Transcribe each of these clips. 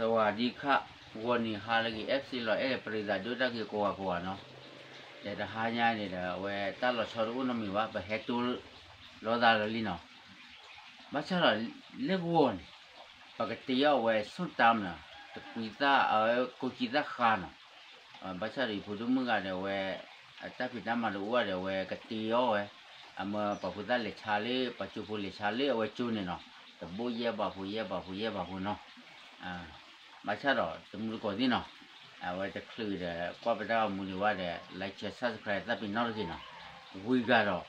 สวัสดีค่ะ ဂီၤနံၤဟါလၢအဂ့ၤ F C လီၤအဲၣ်ပရံသးဒိၣ်တၢ်ဂ့ၤကိးဂၤကိးဂၤနီၤ, ဒီးတဟါညါန့ၣ်ဒီး အဝဲတၢ်လီၤဆီတအိၣ်နီတမံၤဘၣ် ပဟဲတိလီၤသးလီၤလံနီၤ, ဘၣ်ဆၣ်ဒီး လၢဂီၤန့ၣ် ပကတ့အီၣ်ဝဲ ส้มตำ နီၤ, တကွံသၣ် အဝဲကိးကံသၣ်ဃါနီၤ, ဘၣ်ဆၣ်ဒီးယဖိဒိၣ်မုၣ်ဂၤဒီးအဝဲ အတၢ်ဖံးတၢ်မၤတအိၣ်ဒီး အဝဲကတ့အီၣ်ဝဲ, အမၢပှၤဖိသၣ်လဲၤဆါလၢ ပှၤကၠိဖိလဲၤဆါလၢအဝဲကၠိန့ၣ်နီၤ, တဘိယဲၢ်ဘးဖိ ယဲၢ်ဘးဖိ ယဲၢ်ဘးဖိနီၤ, ဘၣ်ဆၣ်ဒီးတမူတကိးသ့ၣ်နီၤ, အဝဲတချုးဒီး ကွၢ်ပတၢ်ဂီၤမူဒံးဝဲဒီး like share subscribe သးပ့ၤနီၣ်တဂ့ၤနီၤ, ဝံၤဂၤဒီး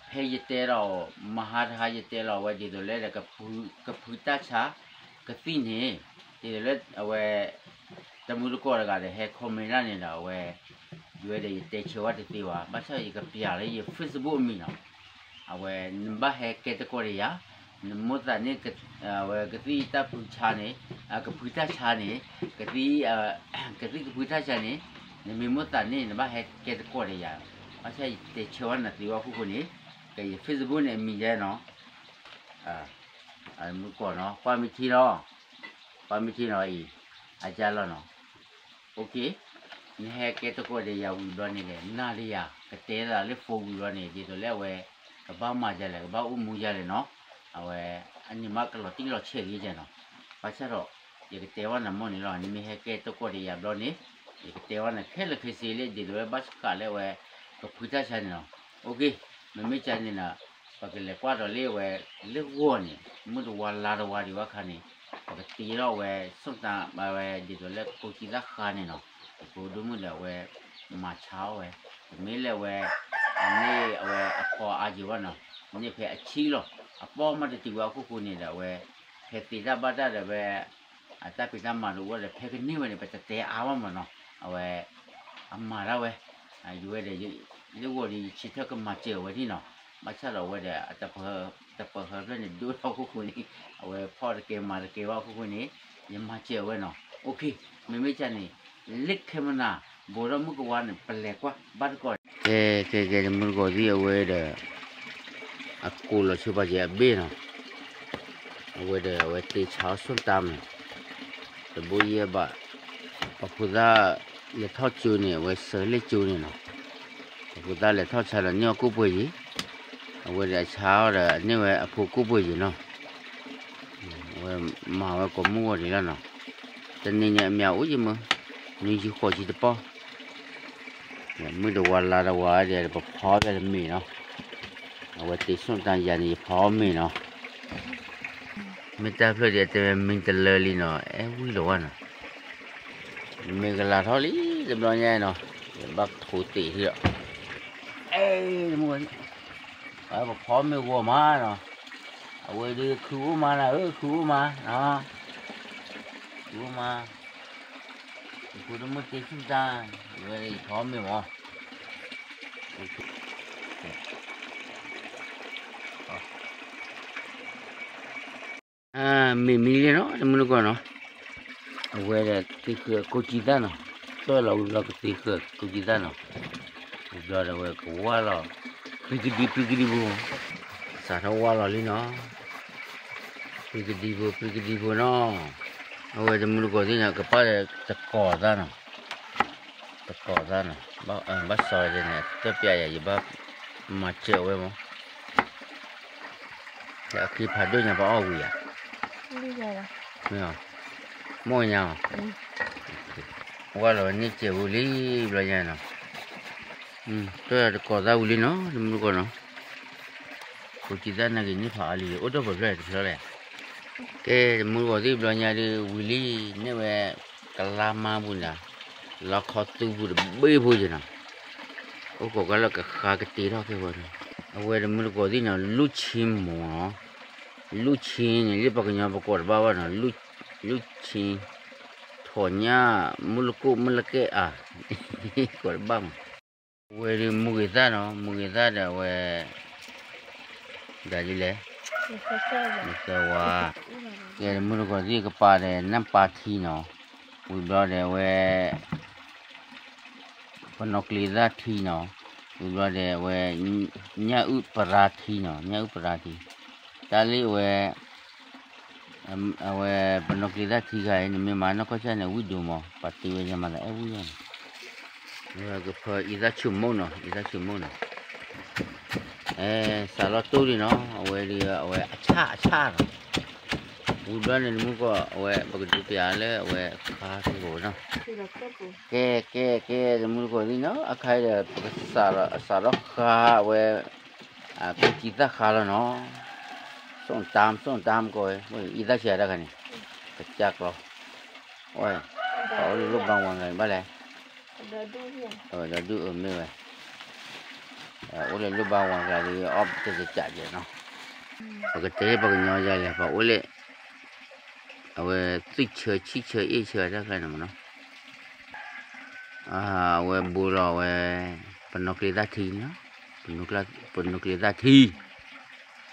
ဖဲယတဲဒီး မဟါတဟါယတဲလီၤအဝဲဒ်သိးလၢဒီး ကဖုတၢ်ဆါ ကသံၣ်န့ၣ်, ဒ်သိးလၢအဝဲ တမူတကိးတဂၤဒီး ဟဲ comment ဒၣ်န့ၣ်ဒီး အဝဲ ယဝဲဒီးယတဲဆၢဝဲတသ့ဘၣ်, ဘၣ်ဆၣ်ယကပျးလၢယ Facebook အမံၤနီၤ, အဝဲ နဘၣ်ဟဲကဲတကိးဒီးယၤ, နမိၣ်သးန့ၣ် အဝဲကသံၣ်တၢ်ဖုဆါန့ၣ်, ကဖုတၢ်ဆါန့ၣ်, ကသံၣ် ကသံၣ်ကဖုတၢ်ဆါန့ၣ်, နမ့ၢ်မိၣ်သးန့ၣ် နဘၣ်ဟဲကဲတကိးဒီးယၤ, ဘၣ်ဆၣ်ယတဲဆၢဝဲနသ့ဝဲအခိၣ်ဃိန့ၣ်, ကဲယ Facebook န့ၣ် အမံၤယဲနီၤ, မူတကိးနီၤ, ကွၢ်မ့ၢ်ထံလီၤ, ကွၢ်မ့ၢ်ထံနီၤအံၤ, အကၢ်လီၤနီၤ, OK, နဟဲကဲတကိးဒီးယၤဝံၤဘျီန့ၣ်ဒီး နၤဒီးယၤ ကတဲသးလၢ phone ဝံၤဘျီန့ၣ် ဒ်သိးလၢအဝဲ ကဘၣ်မၤဒ်လဲၣ် ကဘၣ်အိၣ်မူဒ်လဲၣ်နီၤ, အဝဲ အန့ၣ်မးကလီၤတံၢ်လီၤဆဲးလံကဲနီၤ, ဘၣ်ဆၣ်ဒီး ယကတဲဝဲနၤမိၢ်န့ၣ်လီၤ, နမ့ၢ်ဟဲကဲတကိးဒီးယၤဘျီန့ၣ်, ယကတဲဝဲနၤခဲလၢာ်ခဲဆ့လၢ ဒ်သိးလၢဘၣ်ဆၣ်ဃးလၢအဝဲ ကဖုတၢ်ဆါန့ၣ်နီၤ, OK, မ့မ့ၢ်ကန့ၣ်နီၤ, ပကလဲၤကွၢ်ဒီးလၢအဝဲ လၢဂီၤန့ၣ် မုၢ်တဝါလါတဝါဒံးဘၣ်ခါန့ၣ်, ပကတ့ထီၣ်ဝဲ ส้มตำ အဝဲဒ်သိးလၢကိးကံသၣ်ဃါန့ၣ်နီၤ, ပဖိဒိၣ်မုၣ်ဒီးအဝဲ မၤဆါအီၣ်ဝဲ, တမ့ၢ်လၢအဝဲ အန့ၣ်အဝဲအဖီအါက့ၤဘၣ်နီၤ, န့ၣ်ဖဲအဆံလီၤ, အပီၢ်မးတတုၤဝဲအခိၣ်ဃိန့ၣ်ဒီးအဝဲ ဖဲသ့တၢ်ဘၣ်တၢ်ဒီးဝဲ အတၢ်ဖံးတၢ်မၤတအိၣ်ဒီး ဖဲကန့ၢ်ဝဲန့ၣ် ပတတဲအါဘၣ်မးနီၤ, အဝဲ အမၤဒၣ်ဝဲ, ယဝဲဒီး လၢဂီၤဒီးယဆံထၢၣ်ကမၤစၢၤဝဲဒၣ်နီၤ, ဘၣ်ဆၣ်ဒီးအဝဲဒီး တပၢၤဟၢဖျၢၣ်န့ၣ် ဒိၣ်ထီၣ်ခိၣ်ဃိန့ၣ်, အဝဲဖီၣ်တကဲမၤတကဲဘၣ်ခိၣ်ဃိန့ၣ်, ယမၤစၢၤဝဲနီၤ, OK, မ့မ့ၢ်ကန့ၣ် လၢခဲမနၤ ဘိးဒီးမုၢ်ကဝါန့ၣ် ပလဲၤကွၢ်ဘၣ်တကိး, ကဲ ကဲ ကဲ တမူတကိးသ့ၣ်အဝဲဒီး အကိးလီၤဆိပာ်ကဲအဘ့ၣ်နီၤ, အဝဲဒီးအဝဲတ့ဆါအီၣ် ส้มตำ န့ၣ်, တဘိယဲၢ်ဘး, ပှၤဖိသၣ်လဲၤထီၣ်ကၠိန့ၣ် အဝဲစၢၤလၢကၠိန့ၣ်နီၤ, ပှၤဖိသၣ်လဲၤထီၣ်ဆါဒီးန့ၢ်အီၣ်ကိၣ်ပှဲၤယံၤ, အဝဲဒီးအဆါအီၣ်ဒီးန့ၢ်ဝဲအဖိကိၣ်ပှဲၤယံၤနီၤ, အဝဲမၤဝဲကိးမုၢ်ဂီၤဒံးလီၤနီၤ, တနံၤန့ၣ်အမ့ၢ်အိၣ်ယမုၢ်, နွံဆံဃိးဆံတပီၢ်, မုၢ်တဝါလါတဝါဒီး ပဖီအီၣ်ဖဲတမ့ၢ်နီၤ, အဝဲတ့ ส้มตำ ယၤန့ၣ် ယဖီအီၣ်မ့ၤနီၤ, မ့ၢ်တၢ်ဖျၢၣ်ဒ်အတဲဝဲမံတလၢလံနီၤ, အဲဝံၤလီၤဝဲနီၤ, မ့ၢ်ကလၤထီၣ်လံ တဘျီညါနီၤ, ယဘၣ်ခိးတ့ၢ်ထံၣ်ဒီး, အဲ, တမူ, ပဖီမ့ၤဂီၤမးနီၤ, အဝဲဒုးခုအိၣ်မးနၤဧၢ, ခုအိၣ်မး, ခုအိၣ်မး, ယဖိဒိၣ်မုၣ်တ့ ส้มตำ, ယဝဲဒၣ်ယဖီမ့ၤမး မ့ၢ်မံလံနီၤ တမူတကိးနီၤ, အဝဲဒီးသ့ဃၢၤကိးကံသၣ်နီၤ, တၢၢ်လီၤဝံၤဘျီကသ့ဃၢၤကိးကံသၣ်နီၤ, ဝံၤဘျီဒီးအဝဲကဝၢ်လီၤ, ပံကဒံပံကဒံဖိ, စးထီၣ်ဝၢ်လီၤလံနီၤ, ပံကဒံဖိ ပံကဒံဖိနီၤ, အဝဲတမူတကိးသ့ၣ်နီၤ ကပၣ်ဒီးတကိးသၣ်နီၤ တကိးသၣ်နီၤ, ဘၣ်စီၤဒ်န့ၣ် တပျးယၤ ယဘၣ်မၤစၢၤဝဲမး, လၢအခံဖးဒိၣ်ညါပအီၣ်ဝံၤဧါ, မ့ၢ်အီၤ, မ့ၢ်ညါအီၤ, ဝၢ်လီၤဝဲန့ၢ်စဲးဝံၤလံ ဘျီညါနီၤ, တၢ်တကိးသၣ်ဝံၤလံနီၤ တမူတကိးနီၤ, ကိးကံသၣ်နာ်က့ၤန့ၢ်ဖးအါလံ အိၣ်ဒိၣ်ပှဲၤဖျၢၣ်တဖျၢၣ်လဲၣ် ကဲ တမူတကိးသ့ၣ်ဘျီညါဒုး ဝံၤလံ န့ၢ်ဝဲ ကလါမါပူၤန့ၣ်, လီခီသူပူၤတဘ့ၣ်ဖိယနီၤ, အိၣ်ကိးကါလၢကဃါကတ့ထီၣ်ခဲဝဲန့ၣ်, အဝဲတမူတကိးသ့ၣ်နီၤ လူ့ချင်းမုန့်နီၤ, လူ့ချင်းန့ၣ် လၢပှၤကညီပကိးတဘၣ်ဘၣ်နီၤ, လူ့ချင်း, ထီၣ်ညၣ်, မုၢ်လကိၣ် မုၢ်လကဲၣ်အါ, ကိးတဘၣ်မး အဝဲဒုးမူဂ့ၤသၣ်နီၤ, မူဂ့ၤသၣ်ဒီးအဝဲ ဒ်လဲၣ်, မသၢဝါ, ကဲတမူတကိးသ့ၣ်ကပၤဒီး နၢ်ပၤထံနီၤ, ဝံၤဘျီဒီးအဝဲ ပနီၣ်ကျ့ၤသၣ်ထံနီၤ, ဝံၤဘျီဒီးအဝဲ ညၣ်အုၣ်ပရါထံနီၤ, ညၣ်အုၣ်ပရါထံ, တၢ်လၢအဝဲ အဝဲ ပနီၣ်ကျ့သၣ်ထံဂၤအံၤ နမ့ၢ်မၤနီၢ်ကီၢ်ဆၣ်န့ၣ် ဝံၣ်ဒိၣ်မး ပှၤတ့ဝဲယၤမၤသးအဲၣ်ဝံၣ်ယၤန့ၣ်, ကဖၢအံသၣ်ဆူၣ်မိၢ်နီၤ အံသၣ်ဆူၣ်မိၢ်နီၤ, အဲ စးထီၣ်တိၢ်လံနီၤ အဝဲဒ်အဝဲအဆၣ်အဆၣ်နီၤ, ဝံၤဘျီန့ၣ်တမူတကိး အဝဲပကဒုးပျးလၢအဝဲခါက့ၤဂီၤနီၤ, ကဲကဲကဲ တမူတကိးသ့ၣ်နီၤ အခါအံၤဒီး ပကစးထီၣ်ဃါအဝဲ ကိးကံသၣ်ဃါလီၤနီၤ, စိၣ်တၢ်စိၣ်တၢ်မကိးဝဲ အံသၣ်ဆံးတၢ်ခါန့ၣ်, ကစၢ်ကျီ, အဝဲ ပှၤအိၣ်လၢလိၣ်ဘါဝါကျါန့ၣ်ဘၣ်လဲၣ်, ဒီဒူၣ်အမ့ၢ်ဝဲ, အိၣ်လၢလိၣ်ဘါဝါကျါဒီး အီၣ်တကစးကဲနီၤ, ပကတဲပှၤကညီယၤလဲၣ် ပှၤအိၣ်လၢ အဝဲသွံၣ်ဆၢဆံၣ်ဆၢအ့ၣ်ဆၢတၢ်ကျါန့ၣ်မနီၤ, အဝဲဘူးလီၤဝဲ ပနီၣ်ကျ့သၣ်ထံနီၤ, ပနီၣ်ကျ့သၣ်ထံ,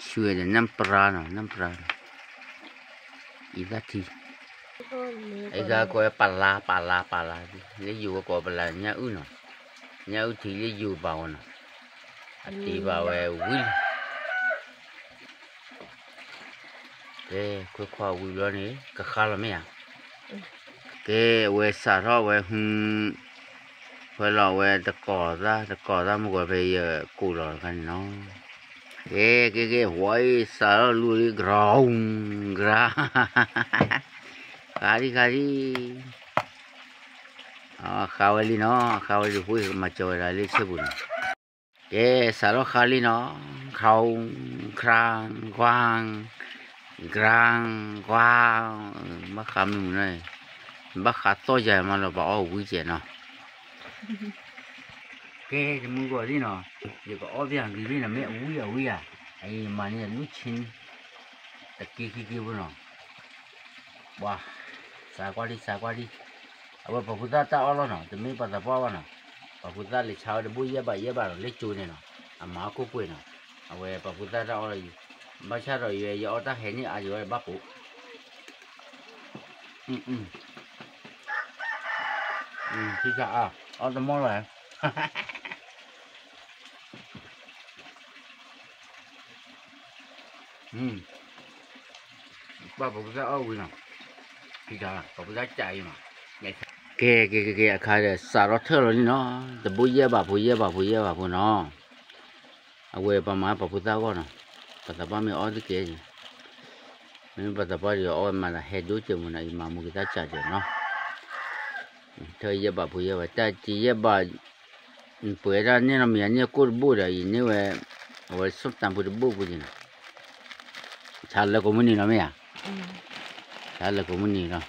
ဆွဲဒီးနၢ်ပြါနီၤ နၢ်ပြါနီၤ, အံသၣ်ထံ, အံသၣ်ကိးဝဲပလါ ပလါ ပလါ, လၢယိၤဝဲကိးပလါ ညၣ်အုၣ်နီၤ, ညၣ်အုၣ်ထံလၢယိၤဘၣ်ဝဲနီၤ, အတ့ဘၣ်ဝဲဝံၤလံ ကဲ ခွဲးခွါဝံၤဘျီန့ၣ် ကဃါလီၤမ့ၢ်ဧါ, ကဲ အဝဲစးထီၣ်ဝဲဟု, ဖဲလီၤဝဲတကိးသၣ် တကိးသၣ်မ့ၢ်ကွၢ်ဖဲယကိးလီၤတခါန့ၣ်နီၤ, ကဲကဲကဲ ဝဲစးထီၣ်လူၤလံ ကြၢ, ကြၢ, ဃါဒံဃါဒံ, ဃါဝဲလံနီၤ ဃါဝဲလံ ဃိမၤစၢၤဝဲဒၣ်လၢဆ့ပူၤန့ၣ် ကဲ စးထီၣ်ဃါလံနီၤ, ခါ, ခါ, ကွၢ်, ကြၢ, ကွၢ်, ဘၣ်ဃးမုာ်မုာ်နီၤ, ဘၣ်ဃးသီၣ်ယၤမးလီၤ ပှၤအီၣ်ဝံၤကဲနီၤ, ကဲ တမူတကိးသ့ၣ်နီၤ, ယကအီၣ်ပျၢ်ဂ့ၤလံနီၤ မ့ၢ်အဝံၤအဝံၤဧါ, အအံၤမၤန့ၢ်လူၢ်ဆ့, တက့ခံက့ဖိနီၤ ပှၤ, စးကွၢ်လံ စးကွၢ်လံ, အဝဲပှၤဖိသၣ်တၢ်အီၣ်လီၤနီၤ တမ့ၢ်ပှၤသးပှၢ်ဘၣ်နီၤ, ပှၤဖိသၣ်လဲၤဆါဝဲတဘိယဲၢ်ဘးယဲၢ်ဘးနီၤ လၢကၠိန့ၣ်နီၤ, အမၤအီၣ်ကိၣ်ပှဲၤနီၤ, အဝဲပှၤဖိသၣ်တၢ်အီၣ်လီၤ, ဘၣ်ဆၣ်ဒီးယဲ ယအီၣ်တၢ်ဟဲန့ၢ်အါယဝဲဘၣ်ပိာ်, ထံဆါအါ, အီၣ်တမီၢ်လီၤ ပှၤပှၤဖိသၣ်အီၣ်ဝံၤနီၤ, ပှၤဖိသၣ်ကးအံၤမး, ကဲကဲကဲကဲ အခါဒီး စးထီၣ်ထၢၣ်လီၤလံနီၤ, တဘိယဲၢ်ဘးဖိယဲၢ်ဘးဖိယဲၢ်ဘးဖိနီၤ, အဝဲပှၤမၤပှၤဖိသၣ်အဂီၢ်နီၤ, ပှၤသးပှၢ်မ့ၢ်အီၣ်တကဲ, မ့မ့ၢ်ပှၤသးပှၢ်ဒီးအီၣ်ဝဲမၤသးဟဲဒိၣ်ကဲမုာ်နီၤ, အံၤမၤမူက့ၤသၣ်စးကဲနီၤ, ထၢၣ်ယဲၢ်ဘးဖိယဲၢ်ဘး တၢ်က့ၤယဲၢ်ဘး ပှဲၤဒၣ်န့ၢ်လီၤမ့ၢ်ဧါ န့ၢ်ကိၣ်တဘိဒီး ယန့ၢ်ဝဲ အဝဲဆိၣ်တၢ်ဖိတဘိဖိက့ၤနီၤ, ဆါလၢကိးမုၢ်နံၤလီၤမ့ၢ်ဧါ, ဆါလၢကိးမုၢ်နံၤလီၤ,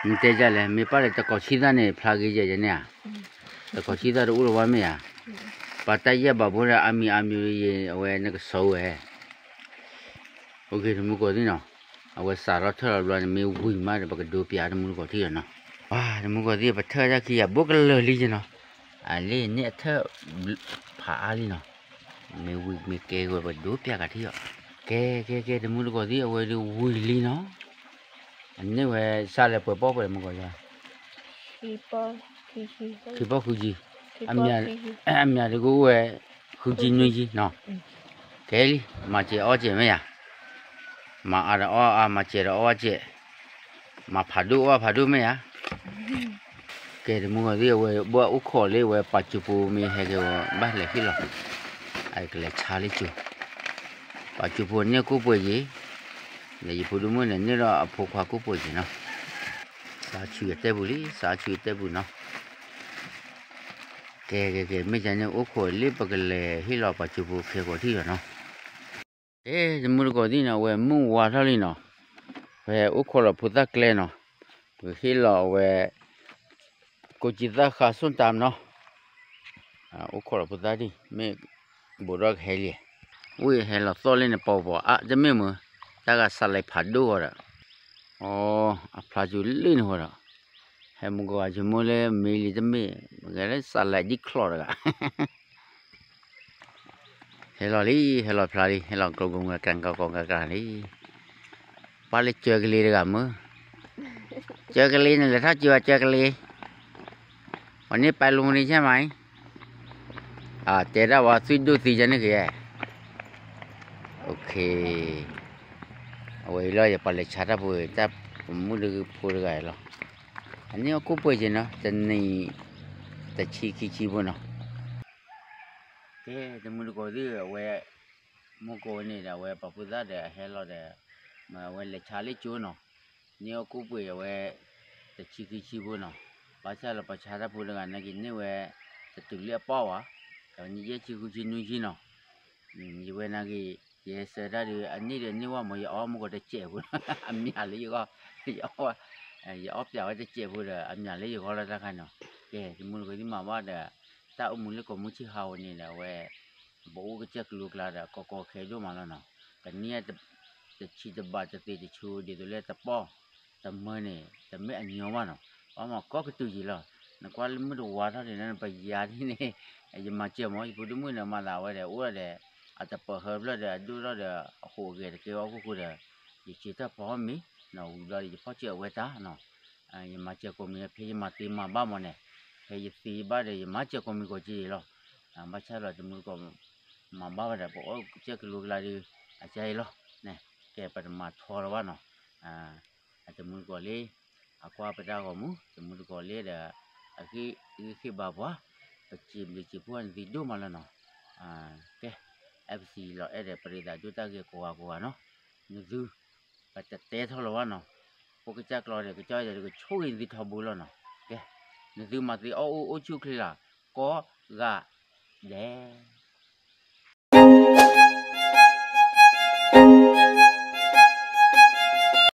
နတဲဒ်လဲၣ် မ့ၢ်ပၢ်ဒီးတကိးဆံသၣ်န့ၣ် ဖျါဂ့ၤယဲၢ်ယဲၢ်န့ၣ်ဧါ, တကိးဆံသၣ်တအိၣ်လၢၤဝဲမ့ၢ်ဧါ, ပှၤတၢ်ယဲၢ်ဘးဖိဒီးအါမံၤအါမံၤယဲၢ် အဝဲနကစီဝဲ အိၣ်က့ၤတမူတကိးသ့ၣ်နီၤ, အဝဲစးထီၣ်ထၢၣ်လီၤဘျီန့ၣ် မ့ၢ်ဝံၤမးဒီး ပကဒိးပျးတမူတကိးထံၣ်လီၤနီၤ, ပှၤတမူတကိးသ့ၣ် ပထၢၣ်တၢ်ခံဂၤ ဘိကလၢာ်လံနီၤ, အလံန့ၣ်အထၢၣ်ဖးအါလံနီၤ, မ့ၢ်ဝံၤမ့ၢ်ကဲဝဲ ပဒိးပျးကးထံၣ်လီၤ, ကဲကဲကဲ တမူတကိးသ့ၣ် အဝဲဒုးဝံၤလံနီၤ, အန့ၢ်ဝဲစးလဲၤပှဲၤပီၣ်ပှဲၤတမူတကိးသ့ၣ် ခံပီၣ်ဃုကံ, အမံၤတကအိၣ်ဝဲ ဃုကံနွံကံနီၤ, ကဲလံ မၤစဲးအီၣ်စဲးမ့ၢ်ယၤ, မၤအါဒီးအီၣ်အါ မၤစဲးဒီးအီၣ်စဲး, မၤဖးဒိၣ်အီၣ်ဖးဒိၣ်မ့ၢ်ယၤ, ကဲတမူတကိးသ့ၣ် အဝဲဘၣ်အိၣ်ခိးလၢအဝဲပာ်စူၤဖိမ့ၢ်ဟဲက့ၤဝဲ ဘၣ်လဲၤဟ့ၣ်လီၤ, အကလဲၤဆါလၢကၠိ, ပာ်စူၤဖိန့ၢ်ကိၣ်ပှဲၤယံၤ, ဒီးယဖိဒိၣ်မုၣ်န့ၣ် န့ၢ်ဒီးအဖိခွါကိၣ်ပှဲၤယံၤနီၤ, စးဆူၣ်အတဲပူၤလံ စးဆူၣ်အတဲပူၤနီၤ ကဲကဲကဲ မ့ၢ်ကန့ၣ်အိၣ်ခိးလၢပကလဲၤဟ့ၣ်လီၤပာ်စူၤဖိခဲကိာ်ထံၣ်လီၤနီၤ, ကဲတမူတကိးသ့ၣ်နီၤ အဝဲမုၢ်ဝါထီၣ်လံနီၤ, ပဟဲအိၣ်ခိးလီၤဖိသၣ်ကျဲနီၤ, ပကဟ့ၣ်လီၤအဝဲ ကိးကံသၣ်ဃါစိၣ်တၢ်နီၤ, အိၣ်ခိးလီၤဖိသၣ်ဒံး မ့ၢ်ဘူးဒီးကဟဲလံ, ဝံၣ်ဟဲလီၤသီၣ်လၢန့ၣ် ပီၤပီၤအါတမ့ၢ်မုၢ်, တၢ်ဂၤစးလဲၤဖးဒိၣ်ဃီဒီး, အဖျါစူၤလံန့ၣ်ဃီဒီး, ဟဲမုၢ်ကဝၤဆိကမိၣ်လၢမ့ၢ်လံတမ့ၢ်, ဂဲၤလၢစးလဲၤဒ်ချီၣ်တဂၤ ဟဲလီၤလံ ဟဲလီၤဖျါလံ ဟဲလီၤကျိၤကျိၤကျဲကျဲကျဲကျဲလံ, ပှၤလၢကၢကလ့တဂၤမုၢ်, ကၢကလ့န့ၣ် လဲၤထီၣ်ကၢကလ့, ပှၤန့ၣ်ပဲလူၤမနုၤဆဲမး, တဲဒၣ်ဝဲသွံၣ်ဒိၣ်သံယဲန့ၣ်က့ၤ, အိၣ်ခ့, အဝဲအံၤလီၤ ယပှၤလဲၤဆါတၢ်ဖိ တၢ်ပမူတဂၤဖိတဂၤအံၤလီၤ. အန့ၢ်အီၣ်ကိၣ်ပှဲၤက့ၤနီၤ တနံၤ တဆံခံဆံဖိနီၤ. ကဲ တမုၢ်တကိးသ့ၣ် အဝဲ မူကိးဝဲန့ၣ်ဒီး အဝဲပာ်ဖှိၣ်သၣ်ဒီးအဟဲလီၤဒီး မ့ၢ်အဝဲလဲၤဆါလၢကၠိနီၤ. န့ၢ်အီၣ်ကိၣ်ပှဲၤအဝဲ တဆံခံဆံဖိနီၤ. ဘၣ်ဆၣ်လၢပှၤဆါတၢ်ဖိတဂၤနာ်က့ၤန့ၢ်ဝဲ တတုၤလၢအပီၢ်ဘၣ်, ဒီးနံၣ်ယဲၢ်ဆံဃုဆံနွံဆံနီၤ. ယဝဲနာ်က့ၤ ယဟဲစၢၤတၢ်ဒီး အန့ၢ်ဒီးန့ၢ်ဝဲမ့ၢ် ယအီၣ်မူကီးတစဲးဖိနီၤ အမံၤလၢယဂီၢ်, ယအီၣ် ယအီၣ်ပျးဝဲတစဲးဖိဒီး အမံၤလၢယဂီၢ်လီၤတၢ်ခါနီၤ. ကဲ တမုၢ်တကိးသ့ၣ်မၤဘၣ်ဒီး တၢ်အိၣ်မူလၢကိးမူဆ့ၣ်ဟးဝဲန့ၣ်ဒီး အဝဲ ပအိၣ်ကစၢၢ်ကလိကျါဒီး ကီကီခဲဒိၣ်မးလီၤနီၤ. ကနံၣ် တဆံတဘးတသ့တဆူ ဒ်သိးလၢတပီၢ် တမၢန့ၣ် တမ့ၢ်အညီဘၣ်နီၤ. ဘၣ်မၤကီၢ်ကတုၤယံာ်လီၤ. နကွၢ်လၢမုၢ်တဝါထီၣ်န့ၣ် နပယၤဒ်န့ၣ် ယမၤစၢၤမ့ၢ် ယဖိဒိၣ်မုၣ်န့ၣ် မၤသးဝဲဒီး အိၣ်ဒီး အတပၢၤဟၢဖျၢၣ်ဒီး အဒိၣ်ထီၣ်ဒီး အဃိးအဂဲၤတကဲဝဲအခိၣ်ဃိဒီး ယစံးထီၣ်ဖီမ့ၤ နီၤ ဝံၤဘျီဒီး ယဖီၣ်စၢၤအဝဲတၢ်နီၤ. ယမၤစၢၤကိးမံၤ ဖဲယမၤသ့မၤဘၣ်မ့ၢ်န့ၣ် ဖဲယသ့ဘၣ်ဒီး ယမၤစၢၤကိးမံၤကိးက့ယံာ်လီၤ. ဘၣ်ဆၣ်ဒီးတမုၢ်တကိး မၤဘၣ်ဝဲဒီး ပအိၣ်ကစၢၢ်ကလိကျါဒီး အကါအံၤလီၤ. ကဲ ပတမၤထီလၢၤဘၣ်နီၤ. အတမုၢ်တကိးလၢ အကွၢ်ပတၢ်ဂီၤမူ တမုၢ်တကိးလၢဒီး အဂ့ၢ်ဃ့ဘါပှၤ ပစံးဘျုးစံးဖှိၣ်နသုဒိၣ်မးလီၤနီၤ. ကဲ F C လီၤအဲၣ်ဒီး ပရ့သးဒိၣ်တၢ်ဂ့ၤကိးဂၤကိးဂၤနီၤ. နသု ပတတဲထီၣ်လၢၤဘၣ်နီၤ. ဖိကစၢ်ကျီဒီး ကစၢ်ယွၤဒီး ကဆိၣ်ဂ့ၤနသုထီဘိလီၤနီၤ. ကဲ နသုမၤသ့အီၣ်အိၣ်အိၣ်ဆူၣ်အိၣ်ချ့လၢ် ကိးဂၤဒဲး